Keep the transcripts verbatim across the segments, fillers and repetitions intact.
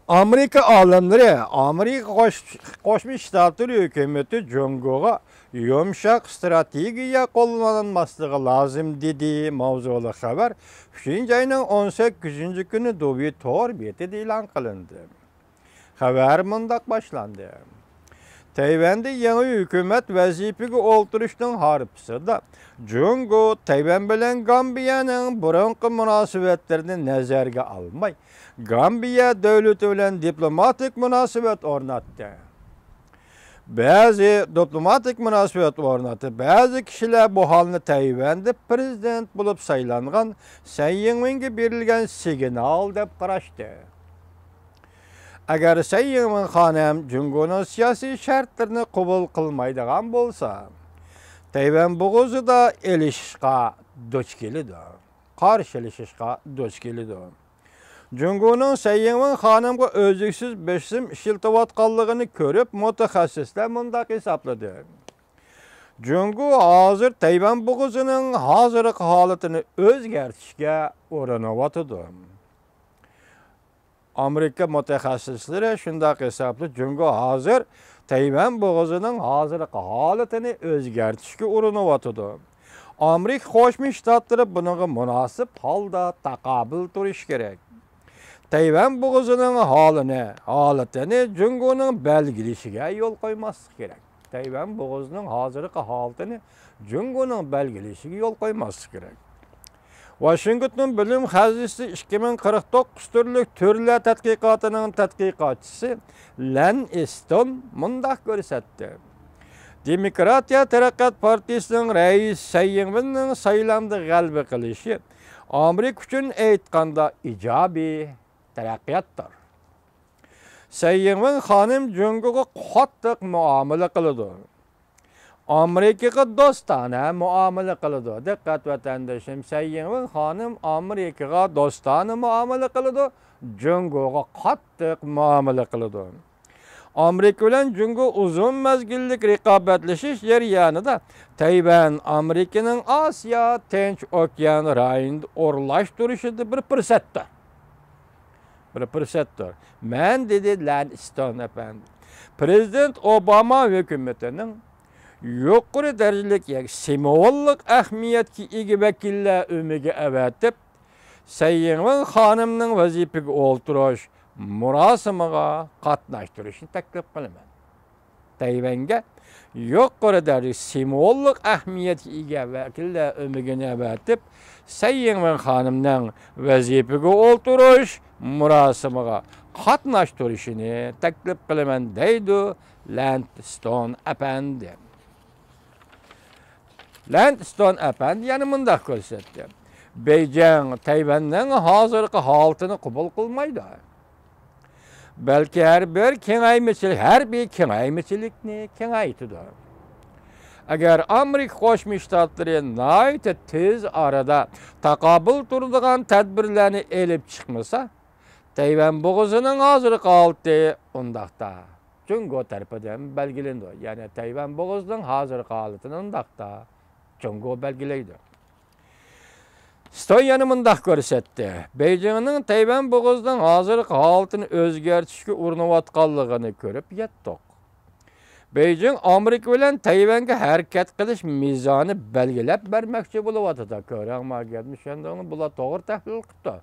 ئامېرىكا ئالىملىرى ئامېرىكا قوش-، قوشما شتاتلىرى ھۆكۈمىتى جۇڭگوغا يۇمشاق ستراتېگىيە قوللانماسلىقى لازىم دېدى ماۋزۇلۇق خەۋەر ئۈچىنچى ئاينىڭ ئون سەككىزىنچى كۈنى دۇبى تور بېتىدە ئېلان قىلىندى. خەۋەر مۇنداق باشلاندى. تەيۋەندە يېڭى ھۆكۈمەت ۋەزىپىگە ئولتۇرۇشنىڭ ھارپىسىدا جۇڭگو تەيۋەن بىلەن گامبىيەنىڭ بۇرۇنقى مۇناسىۋەتلىرىنى نەزەرگە ئالماي، گامبىيە دۆلىتى بىلەن دىپلوماتىك مۇناسىۋەت ئورناتتى. بەزى دىپلوماتىك مۇناسىۋەت ئورناتتى. بەزى كىشىلەر بۇ ھالنى تەيۋەندە پىرېزىدېنت بولۇپ سايلانغان سەي يىڭۋېنگە بېرىلگەن سىگنال دەپ قاراشتى. ئەگەر سەي يىڭۋېن خانىم جۇڭگونىڭ سىياسىي شەرتلىرىنى قوبۇل قىلمايدىغان بولسا، تەيۋەن بوغۇزىدا ئېلىشىشقا دۇچ كېلىدۇ، قارشىلىشىشقا دۇچ كېلىدۇ. جۇڭگونىڭ سەي يىڭۋېن خانىمغا ئۈزلۈكسىز بېسىم ئىشلىتىۋاتقانلىقىنى كۆرۈپ، مۇتەخەسسىسلەر مۇنداق ھېسابلىدى. جۇڭگو ھازىر تەيۋەن بوغۇزىنىڭ ھازىرقى ھالىتىنى ئۆزگەرتىشكە ئۇرۇنۇۋاتىدۇ. ئامېرىكا مۇتەخەسسىسلىرى شۇنداق ھېسابلىدى، جۇڭگو ھازىر تەيۋەن بوغۇزىنىڭ ھازىرقى ھالىتىنى ئۆزگەرتىشكە ئۇرۇنۇۋاتىدۇ. ئامېرىكا قوشما شتاتلىرى بۇنىڭغا مۇناسىپ ھالدا تاقابىل تۇرۇشى كېرەك. تەيۋەن بوغۇزىنىڭ ھالىنى، ھالىتىنى جۇڭگونىڭ بەلگىلىشىگە يول قويماسلىق كېرەك. تەيۋەن بوغۇزىنىڭ ھازىرقى ھالىتىنى جۇڭگونىڭ بەلگىلىشىگە يول قويماسلىق كېرەك. ۋاشىنگتون بىلىم خەزىنىسى ئىككى مىڭ قىرىق توققۇز تۈرلۈك تۈرلەر تەتقىقاتىنىڭ تەتقىقاتچىسى لەن ئىستون مۇنداق كۆرسەتتى. دېموكراتىيە تەرەققىيات پارتىيىسىنىڭ رەئىسى سەي يىڭۋېننىڭ سايلامدا غەلىبە قىلىشى ئامېرىكا ئۈچۈن ئېيتقاندا ئىجابىي تەرەققىياتتۇر. سەي يىڭۋېن خانىم جۇڭگوغا قاتتىق مۇئامىلە قىلىدۇ. ئامېرىكىغا دوستانە مۇئامىلە قىلىدۇ. دىققەت، ۋەتەندىشىم، سەي يىڭۋېن خانىم ئامېرىكىغا دوستانە مۇئامىلە قىلىدۇ، جۇڭگوغا قاتتىق مۇئامىلە قىلىدۇ. ئامېرىكا بىلەن جۇڭگو ئۇزۇن مەزگىللىك رىقابەتلىشىش جەريانىدا تەيۋەن ئامېرىكىنىڭ ئاسىيا تىنچ ئوكيان رايونىدا ئورۇنلاشتۇرۇشىدا بىر پۇرسەتتۇر. بىر پۇرسەتتۇر. مەن، دېدى لەن ئىستون ئەپەندى، پىرېزىدېنت ئوباما ھۆكۈمىتىنىڭ يۇقىرى دەرىجىلىك، يەنى سىمۋوللۇق ئەھمىيەتكە ئىگە ۋەكىللەر ئۆمىكى ئەۋەتىپ، سەي يىڭۋېن خانىمنىڭ ۋەزىپىگە ئولتۇرۇش مۇراسىمىغا قاتناشتۇرۇشنى تەكلىپ قىلىمەن. تەيۋەنگە يۇقىرى دەرىجىلىك سىمۋوللۇق ئەھمىيەتكە ئىگە ۋەكىللەر ئۆمىكىنى ئەۋەتىپ، سەي يىڭۋېن خانىمنىڭ ۋەزىپىگە ئولتۇرۇش مۇراسىمىغا قاتناشتۇرۇشىنى تەكلىپ قىلىمەن، دەيدۇ لەن ئىستون ئەپەندى. لەن ئىستون ئەپەندى يەنە مۇنداق كۆرسەتتى. بېيجىڭ تەيۋەننىڭ ھازىرقى ھالىتىنى قوبۇل قىلمايدۇ. بەلكى ھەربىر كېڭەيمىچىلىك، ھەربىي كېڭەيمىچىلىكنى كېڭەيتىدۇ. ئەگەر ئامېرىكا قوشما شتاتلىرى ناھايىتى تېز ئارىدا تاقابىل تۇرىدىغان تەدبىرلەرنى ئېلىپ چىقمىسا، تەيۋەن بوغۇزىنىڭ ھازىرقى ھالىتى ئۇنداقتا جۇڭگو تەرىپىدىن بەلگىلىنىدۇ. يەنى تەيۋەن بوغۇزىنىڭ ھازىرقى ھالىتىنى ئۇنداقتا جۇڭگو بەلگىلەيدۇ. ستون يەنە مۇنداق كۆرسەتتى، بېيجىڭنىڭ تەيۋەن بوغۇزىنىڭ ھازىرقى ھالىتىنى ئۆزگەرتىشكە ئۇرۇنۇۋاتقانلىقىنى كۆرۈپ يەتتۇق. بېيجىڭ ئامېرىكا بىلەن تەيۋەنگە ھەرىكەت قىلىش مىزانى بەلگىلەپ بەرمەكچى بولۇۋاتىدۇ. كۆرۈڭ، ما گەپنى چۈشەندىڭىزمۇ؟ بۇلار توغرا تەھلىل قىپتۇ.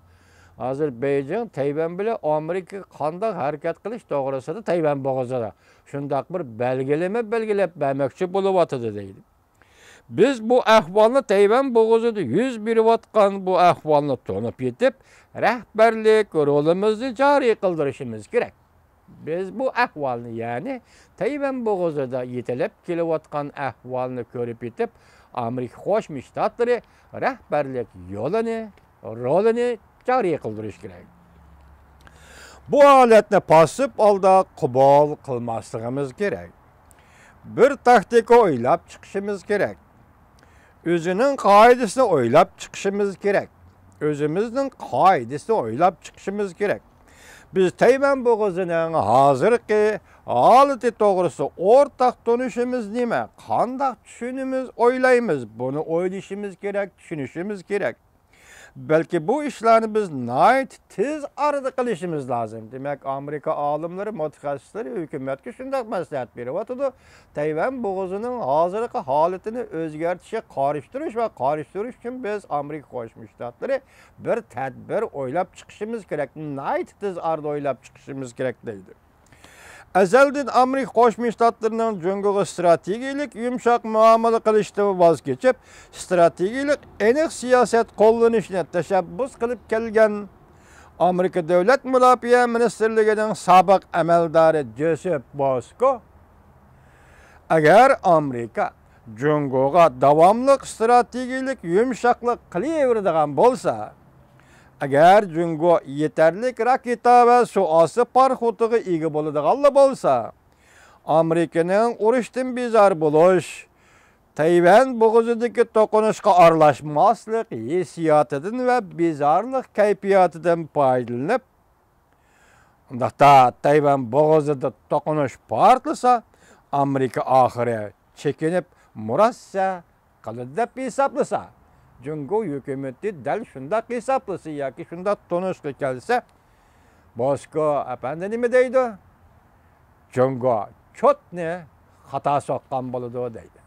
ھازىر بېيجىڭ تەيۋەن بىلەن ئامېرىكىغا قانداق ھەرىكەت قىلىش توغرىسىدا تەيۋەن بوغۇزىدا شۇنداق بىر بەلگىلىمە بەلگىلەپ بەرمەكچى بولۇۋاتىدۇ، دەيدۇ. بىز بۇ ئەھۋالنى تەيۋەن بوغۇزىدا يۈز بېرىۋاتقان بۇ ئەھۋالنى تونۇپ يېتىپ، رەھبەرلىك رولىمىزنى جارى قىلدۇرۇشىمىز كېرەك. بىز بۇ ئەھۋالنى، يەنى تەيۋەن بوغۇزىدا يېتىلىپ كېلىۋاتقان ئەھۋالنى كۆرۈپ يېتىپ، ئامېرىكا قوشما شتاتلىرى رەھبەرلىك يولىنى، رولىنى جارى قىلدۇرۇش كېرەك. بۇ ھالەتنى پاسسىپ ھالدا قوبۇل قىلماسلىقىمىز كېرەك. بىر تاكتىكا ئويلاپ چىقىشىمىز كېرەك. ئۆزىنىڭ قائىدىسىنى ئويلاپ چىقىشىمىز كېرەك. ئۆزىمىزنىڭ قائىدىسىنى ئويلاپ چىقىشىمىز كېرەك. بىز تەيۋەن بوغۇزىنىڭ ھازىرقى ھالىتى توغرىسىدا ئورتاق تونۇشىمىز نېمە؟ قانداق چۈشىنىمىز، ئويلايمىز؟ بۇنى ئويلىشىمىز كېرەك، چۈشىنىشىمىز كېرەك. بەلكى بۇ ئىشلارنى بىز ناھايىتى تېز ئارىدا قىلىشىمىز لازىم. دېمەك، ئامېرىكا ئالىملىرى، مۇتەخەسسىسلىرى ھۆكۈمەتكە شۇنداق مەسلىھەت بېرىۋاتىدۇ. تەيۋەن بوغۇزىنىڭ ھازىرقى ھالىتىنى ئۆزگەرتىشكە قارشى تۇرۇش ۋە قارشى تۇرۇش ئۈچۈن بىز ئامېرىكا قوشما شتاتلىرى بىر تەدبىر ئويلاپ چىقىشىمىز كېرەك. ناھايىتى تېز ئارىدا ئويلاپ چىقىشىمىز كېرەك، دەيدۇ. ئەزەلدىن ئامېرىكا قوشما شتاتلىرىنىڭ جۇڭگوغا ستراتېگىيىلىك يۇمشاق مۇئامىلە قىلىشتىن ۋاز كېچىپ، ستراتېگىيىلىك ئېنىق سىياسەت قوللىنىشنى تەشەببۇس قىلىپ كەلگەن ئامېرىكا دۆلەت مۇداپىئە مىنىستىرلىكىنىڭ سابىق ئەمەلدارى جوسېپ بوسكو، ئەگەر ئامېرىكا جۇڭگوغا داۋاملىق ستراتېگىيىلىك يۇمشاقلىق قىلىۋېرىدىغان بولسا، ئەگەر جۇڭگو يېتەرلىك راكېتا ۋە سۇ ئاستى پاراخوتىغا ئىگە بولىدىغانلا بولسا، ئامېرىكىنىڭ ئۇرۇشتىن بىزار بولۇش، تەيۋەن بوغۇزىدىكى توقۇنۇشقا ئارىلاشماسلىق ھېسسىياتىدىن ۋە بىزارلىق كەيپىياتىدىن پايدىلىنىپ، ئۇنداقتا تەيۋەن بوغۇزىدا توقۇنۇش پارتلىسا، ئامېرىكا ئاخىرى چېكىنىپ مۇرەسسە قىلىدۇ دەپ ھېسابلىسا، جۇڭگو ھۆكۈمىتى دەل شۇنداق ھېسابلىسا ياكى شۇنداق تونۇشقا كەلسە، بوسكو ئەپەندى نېمە دەيدۇ؟ جۇڭگو چوتنى خاتا سوققان بولىدۇ دەيدۇ.